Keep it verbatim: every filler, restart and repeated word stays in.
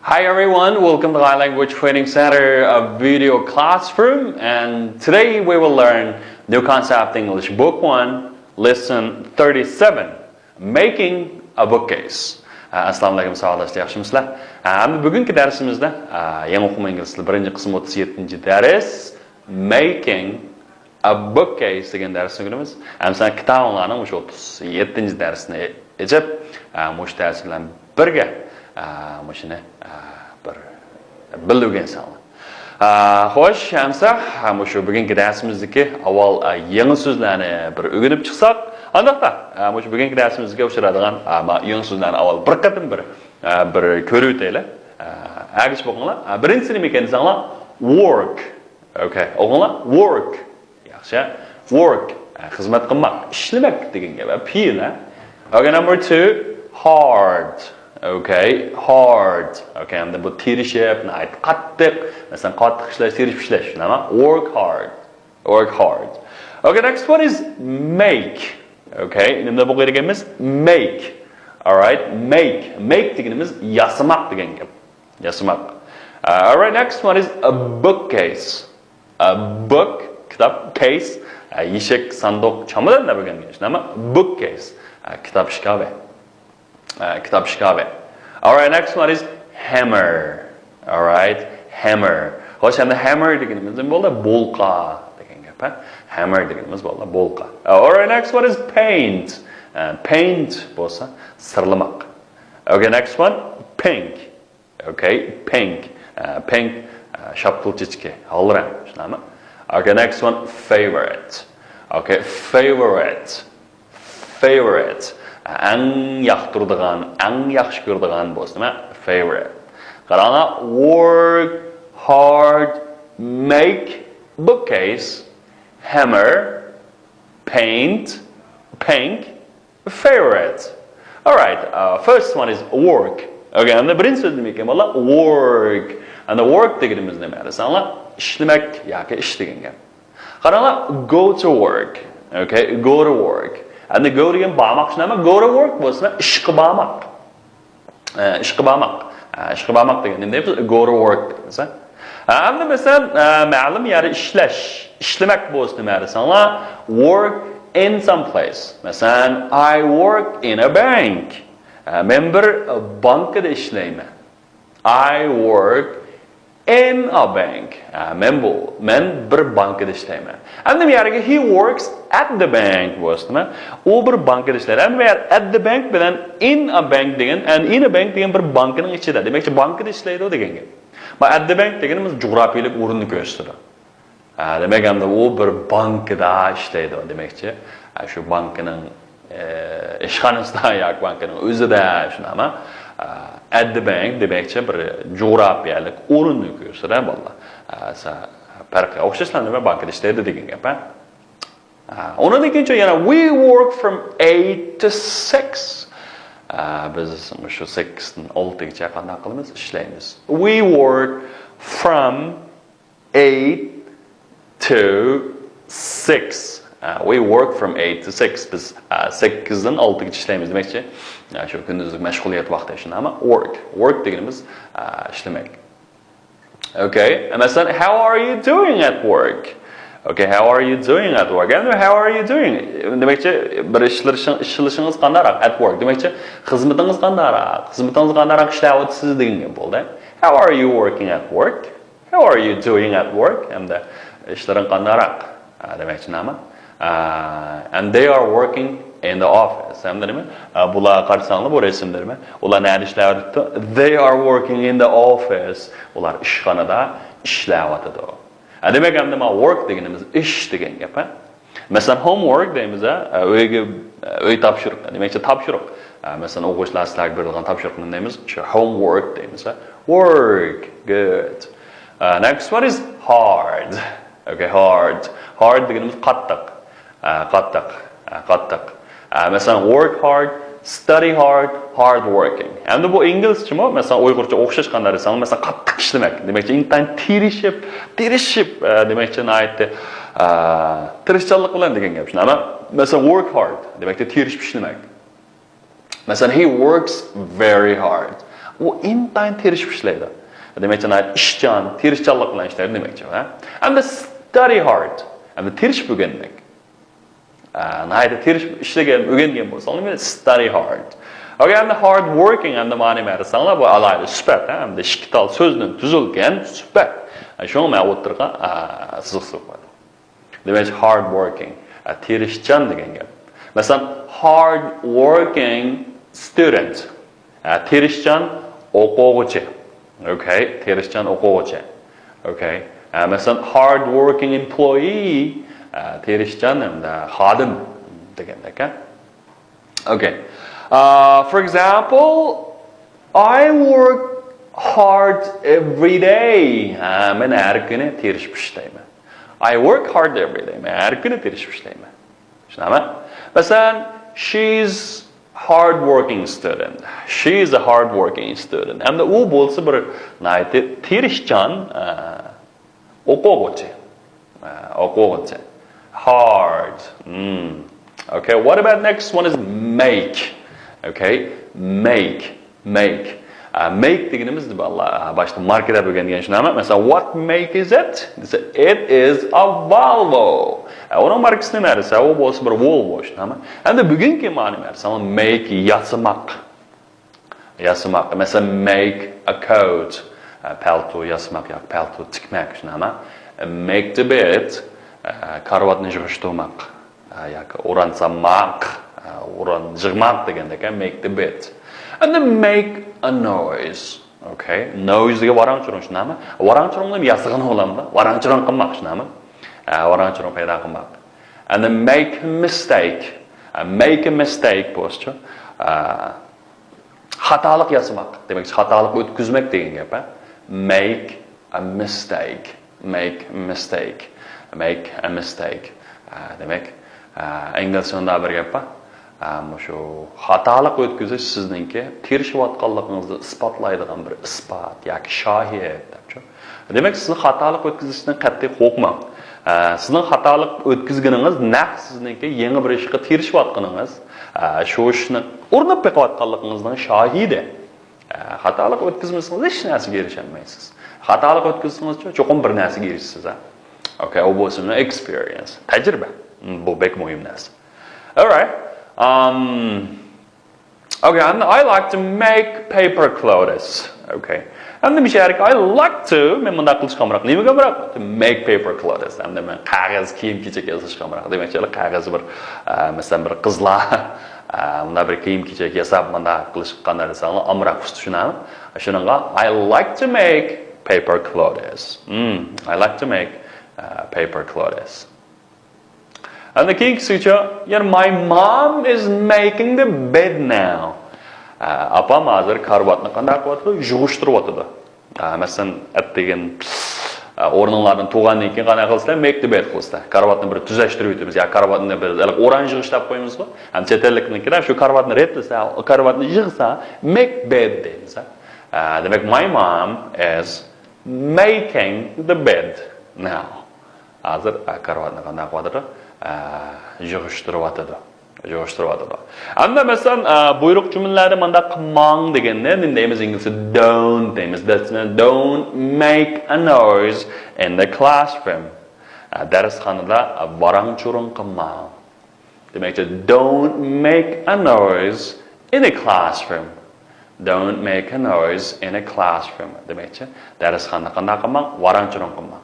Hi everyone, welcome to Thai Language Training Center, a video classroom, and today we will learn New Concept English Book one, Lesson thirty-seven, Making a Bookcase. ئە، ئەسسالامۇ ئەلەيكۇم ساۋاقداشلار، ياخشىمۇسىلەر؟ ئە، ئەمدى بۈگۈنكى دەرسىمىزدە، ئە، يېڭى ئوقۇما ئىنگلىز تىلى بىرىنچى قىسىم ئوتتۇز يەتتىنچى دەرس، Making a Bookcase دېگەن دەرسنى ئۆگىنىمىز. ئەمسە كىتابىڭلارنىڭ مۇشۇ ئوتتۇز يەتتىنچى دەرسنى ئېچىپ، ئە، مۇشۇ دەرس بىلەن بىرگە، ئە، مۇشۇنى، ئە، بىر بىللە ئۆگەنسەڭلار. ئە، خوش، ئەمسە، ئە، مۇشۇ بۈگۈنكى دەرسىمىزدىكى ئاۋۋال، ئە، يېڭى سۆزلەرنى بىر ئۆگىنىپ چىقساق، ئانداقتا، ئە، مۇشۇ بۈگۈنكى دەرسىمىزگە ئۇچرايدىغان، ئە، ما يېڭى سۆزلەرنى ئاۋۋال بىر قېتىم بىر، ئە، بىر كۆرۈۋېتەيلى. ئە، ئەگىشىپ بېقىڭلار. ئە، بىرىنچىسى نېمە ئىكەن دېسەڭلار، ۋورك. ئوكەي، ئوقۇڭلار. ۋورك. ياخشى. ۋورك. ئە، خىزمەت قىلماق، ئىشلىمەك دېگەن گەپ. پېئىل، ھە؟ ئوكەي، نمبر تۇ، ھارد. ئوكەي، ھارد. ئوكەي، ئەمدى بۇ تىرىشىپ، ناھايىتى قاتتىق. مەسىلەن، قاتتىق ئىشلەش، تىرىشىپ ئىشلەش، شۇنداقمۇ؟ Work hard. Work hard. Okay, next one is make. ئوكەي، نېمىدە بولغىيدىكەنمىز؟ Make. Alright, make. Make دېگىنىمىز ياسىماق دېگەن گەپ. ياسىماق. Uh, alright, next one is a bookcase. A book، كىتاب، case، ئە، يېشىك، ساندۇق، چامادان دەپ ئۆگەنگەن. شۇنداقمۇ؟ Bookcase، ئە، كىتاب ئىشكاپى. ئە، كىتاب ئىشكاپى. Alright, next one is hammer. Alright, hammer. خوش، ئەمدى hammer دېگىنىمىز نېمە بولدى؟ بولقا دېگەن گەپ، ھە؟ Hammer دېگىنىمىز بولدى، بولقا. Alright, next one is paint. ئە، paint بولسا سىرلىماق. Okay, next one, pink. Okay, pink. ئە، pink، ئە، شاپتۇل چېچىكى، ھال رەڭ، شۇنداقمۇ؟ Okay, next one, favorite. Okay, favorite. Favorite. ئەڭ ياقتۇرىدىغان، ئەڭ ياخشى كۆرىدىغان بولسا نېمە؟ Favorite. قاراڭلار، work hard, make bookcase, hammer, paint, pink, favorite. Alright, uh, first one is work. Okay, ئەمدى بىرىنچى سۆز نېمە ئىكەن، بالىلار؟ Work. ئەمدى work دېگىنىمىز نېمە دېسەڭلار؟ ئىشلىمەك ياكى ئىش دېگەن گەپ. قاراڭلار، go to work. Okay, go to work. ئەمدى go دېگەن بارماق، شۇنداقمۇ؟ Go to work بولسا ئىشقا بارماق. ئە، ئىشقا بارماق. ئە، ئىشقا بارماق دېگەندە نېمە دەيمىز؟ Go to work دەيمىز، ھە؟ ئە، ئەمدى مەسىلەن، ئە، مەلۇم يەردە ئىشلەش، ئىشلىمەك بولسا نېمە دېسەڭلار؟ Work in some place. مەسىلەن، I work in a bank. ئە، مەن بىر بانكىدا ئىشلەيمەن. I work in a bank. ئە، مەن بۇ، مەن بىر بانكىدا ئىشلەيمەن. ئەمدى بۇ يەرگە he works at the bank بولسىمۇ، ئۇ بىر بانكىدا ئىشلەيدۇ. ئەمدى بۇ يەر at the bank بىلەن in a bank دېگەن، ئە، in a bank دېگەن بىر بانكىنىڭ ئىچىدە. دېمەكچى، بانكىدا ئىشلەيدۇ دېگەن گەپ. بۇ at the bank دېگىنىمىز جۇغراپىيىلىك ئورۇننى كۆرسىتىدۇ. ئە، دېمەك، ئەمدى ئۇ بىر بانكىدا ئىشلەيدۇ دېمەكچى. ئە، شۇ بانكىنىڭ ئىشخانىسىدا ياكى بانكىنىڭ ئۆزىدە، شۇنداقمۇ؟ ئە، at the bank دېمەكچى بىر جۇغراپىيەلىك ئورۇننى كۆرسىتىدۇ، بالىلار. ئە، سە-، پەرقى ئوخشاشلا نېمە، بانكىدا ئىشلەيدۇ دېگەن گەپ، ھە؟ ئە، ئۇنىڭدىن كېيىن يەنە we work from eight to six. ئە، بىز مۇشۇ سەككىزدىن ئالتىگىچە قانداق قىلىمىز؟ ئىشلەيمىز. We work from eight to six. ئە، we work from eight to six. بىز، ئە، سەككىزدىن ئالتىگىچە ئىشلەيمىز دېمەكچى. ئە، شۇ كۈندۈزلۈك مەشغۇلىيەت ۋاقتى، شۇنداقمۇ؟ Work. Work دېگىنىمىز، ئە، ئىشلىمەك. Okay. مەسىلەن، how are you doing at work? Okay, how are you doing at work? ئەمدى how are you doing؟ دېمەكچى، بىر ئىشلىشىڭ-، ئىشلىشىڭىز قانداقراق؟ At work. دېمەكچى، خىزمىتىڭىز قانداقراق؟ خىزمىتىڭىز قانداقراق ئىشلەۋاتىسىز دېگەن گەپ بولدى. How are you working at work? How are you doing at work? ھەمدە ئىشلىرىڭ قانداقراق؟ ئە، دېمەكچى نېمە؟ ئە، and they are working in the office. ھەمدە نېمە؟ ئە، بۇلارغا قارىساڭلار بۇ رەسىمدە نېمە؟ ئۇلار نەدە ئىشلەۋاتىدۇ؟ They are working in the office. ئۇلار ئىشخانىدا ئىشلەۋاتىدۇ. ئە، دېمەك، ئەمدى ما work دېگىنىمىز ئىش دېگەن گەپ، ھە؟ مەسىلەن، homework دەيمىز، ھە؟ ئە، ئۆيگە، ئە، ئۆي تاپشۇرۇق، دېمەكچى تاپشۇرۇق. ئە، مەسىلەن، ئوقۇغۇچىلار سىلەرگە بېرىدىغان تاپشۇرۇقنى دەيمىز، شۇ homework دەيمىز، ھە؟ Work. Good. ئە، next one is hard. Okay, hard. Hard دېگىنىمىز قاتتىق. ئە، قاتتىق. ئە، قاتتىق. ئە، مەسىلەن، work hard, study hard, hard working. ئەمدى بۇ ئىنگلىزچىمۇ، مەسىلەن، ئۇيغۇرچە ئوخشاش قانداق دېسەڭ، مەسىلەن، قاتتىق ئىشلىمەك. دېمەكچى، ئىنتايىن تىرىشىپ، تىرىشىپ، ئە، دېمەكچى، ناھايىتى، ئە، تىرىشچانلىق بىلەن دېگەن گەپ. شۇنداقمۇ؟ مەسىلەن، work hard. دېمەكچى، تىرىشىپ ئىشلىمەك. مەسىلەن، he works very hard. ئۇ ئىنتايىن تىرىشىپ ئىشلەيدۇ. دېمەكچى، ناھايىتى ئىشچان، تىرىشچانلىق بىلەن ئىشلەيدۇ دېمەكچى. ھە؟ ئەمدى study hard. ئەمدى تىرىشىپ ئۆگەنمەك. ئە، ناھايىتى تىرىشىپ ئىشلىگەن، ئۆگەنگەن بولساڭلار، مەن study hard. ئوكەي، ئەمدى hard working، ئەمدى مانا نېمە دېسەڭلار، بۇ ئالاھىدە سۈپەت، ھە؟ ئەمدى ئىككى تال سۆزدىن تۈزۈلگەن سۈپەت. ئە، شۇڭا مەن ئوتتۇرىغا، ئە، سىزىق سىزىپ قويدۇم. دېمەك، hard working، ئە، تىرىشچان دېگەن گەپ. مەسىلەن، hard working student. ئە، تىرىشچان ئوقۇغۇچى. ئوكەي، تىرىشچان ئوقۇغۇچى. ئوكەي. ئە، مەسىلەن، hard working employee، ئە، تىرىشچان ھەمدە خادىم دېگەندەك، ھە؟ ئوكەي. ئە، for example, I work hard every day. ھە، مەن ھەر كۈنى تىرىشىپ ئىشلەيمەن. I work hard every day. مەن ھەر كۈنى تىرىشىپ ئىشلەيمەن. چۈشىنەمەن؟ مەسىلەن، she's hard working student. She's a hard working student. ئەمدى ئۇ بولسا بىر ناھايىتى تىرىشچان، ئە، ئوقۇغۇچى. ئە، ئوقۇغۇچى. Hard. Hmm. Okay, what about next one is make? Okay, make. Make. ئە، make دېگىنىمىز، بالىلار، باشتا ماركا دەپ ئۆگەنگەن شۇنداقمۇ؟ مەسىلەن، what make is it دېسە، it is a Volvo. ئە، ئۇنىڭ ماركىسى نېمە دېسە، ئۇ بولسا بىر Volvo، شۇنداقمۇ؟ ئەمدى بۈگۈنكى مانا نېمە دېسە، make ياسىماق. ياسىماق. مەسىلەن، make a coat. ئە، پەلتو ياسىماق ياكى پەلتو تىكمەك، شۇنداقمۇ؟ Make the bed. ئە، كارىۋاتنى يىغىشتۇرماق. ئە، ياكى ئوران سالماق، ئە، ئوران يىغماق دېگەندەك، ئە، make the bed. And then make a noise. Okay. Noise دېگەن ۋاراڭ-چۇرۇڭ، شۇنداقمۇ؟ ۋاراڭ-چۇرۇڭنى ياسىغىنى بولامدۇ؟ ۋاراڭ-چۇرۇڭ قىلماق، شۇنداقمۇ؟ ئە، ۋاراڭ-چۇرۇڭ پەيدا قىلماق. And then make a mistake. ئە، make a mistake بولسىچۇ؟ ئە، خاتالىق ياسىماق. دېمەك، خاتالىق ئۆتكۈزمەك دېگەن گەپ، ھە؟ Make a mistake. Make a mistake. Make a mistake. ئە، دېمەك، ئە، ئىنگلىزچە مۇنداق بىر گەپ بار. ئە، مۇشۇ خاتالىق ئۆتكۈزۈش سىزنىڭكى تىرىشىۋاتقانلىقىڭىزنى ئىسپاتلايدىغان بىر ئىسپات ياكى شاھىت، دەپچۇ. دېمەك، سىزنىڭ خاتالىق ئۆتكۈزۈشتىن قەتئىي قورقماڭ. ئە، سىزنىڭ خاتالىق ئۆتكۈزگىنىڭىز نەق سىزنىڭكى يېڭى بىر ئىشقا تىرىشىۋاتقىنىڭىز، ئە، شۇ ئىشنى ئۇرۇنۇپ بېقىۋاتقانلىقىڭىزنىڭ شاھىدى. ئە، خاتالىق ئۆتكۈزمىسىڭىز، ھېچ نەرسىگە ئېرىشەلمەيسىز. خاتالىق ئۆتكۈزسىڭىزچۇ، چوقۇم بىر نەرسىگە ئېرىشىسىز، ھە؟ ئوكەي، ئۇ بولسىمۇ experience، تەجرىبە. بۇ بەك مۇھىم نەرسە. Alright. Um, okay, and I like to make paper clothes. Okay. ئەمدى مۇشۇ يەردىكى I like to، مەن مۇنداق قىلىشقا ئامراق. نېمىگە ئامراق؟ To make paper clothes. ئەمدى مەن قەغەز كىيىم-كېچەك ياساشقا ئامراق. دېمەكچى، قەغەز بىر، ئە، مەسىلەن، بىر قىزلار، ئە، مۇنداق بىر كىيىم-كېچەك ياساپ، مۇنداق قىلىشقا قانداق دېسەڭلار، ئامراق ئۇستا، شۇنداقمۇ؟ شۇنىڭغا I like to make paper clothes. Hmm, I like to make, uh, paper clothes. ئەمدى كېيىنكىسىچۇ، يەنە my mom is making the bed now. ئاپام ھازىر كارىۋاتنى قانداق قىلىۋاتىدۇ؟ يىغىشتۇرۇۋاتىدۇ. مەسىلەن، ئەتىگەن ئورنۇڭلاردىن تۇرغاندىن كېيىن قانداق قىلىسىلەر؟ Make the bed قىلىسىلەر. كارىۋاتنى بىر تۈزەشتۈرۈۋېتىمىز يا كارىۋاتنى بىر ئوران يىغىشلاپ قويىمىزغۇ. ھەم چەت ئەللىكنىڭكىلەر شۇ كارىۋاتنى رەتلىسە، كارىۋاتنى يىغسا، make bed دەيمىز. دېمەك، my mom is making the bed now. ھازىر، ئە، كارىۋاتنى قانداق قىلىۋاتىدۇ؟ ئە، يىغىشتۇرۇۋاتىدۇ. يىغىشتۇرۇۋاتىدۇ. ئەمدى مەسىلەن، ئە، بۇيرۇق جۈملىلەردە مانداق قىلماڭ دېگەندە نېمە دەيمىز؟ ئىنگلىزچە don't دەيمىز. دەرسىمىز، don't make a noise in the classroom. ئە، دەرسخانىدا، ئە، ۋاراڭ-چۇرۇڭ قىلماڭ. دېمەكچى، don't make a noise in a classroom. Don't make a noise in a classroom. دېمەكچى، دەرسخانىدا قانداق قىلماڭ؟ ۋاراڭ-چۇرۇڭ قىلماڭ.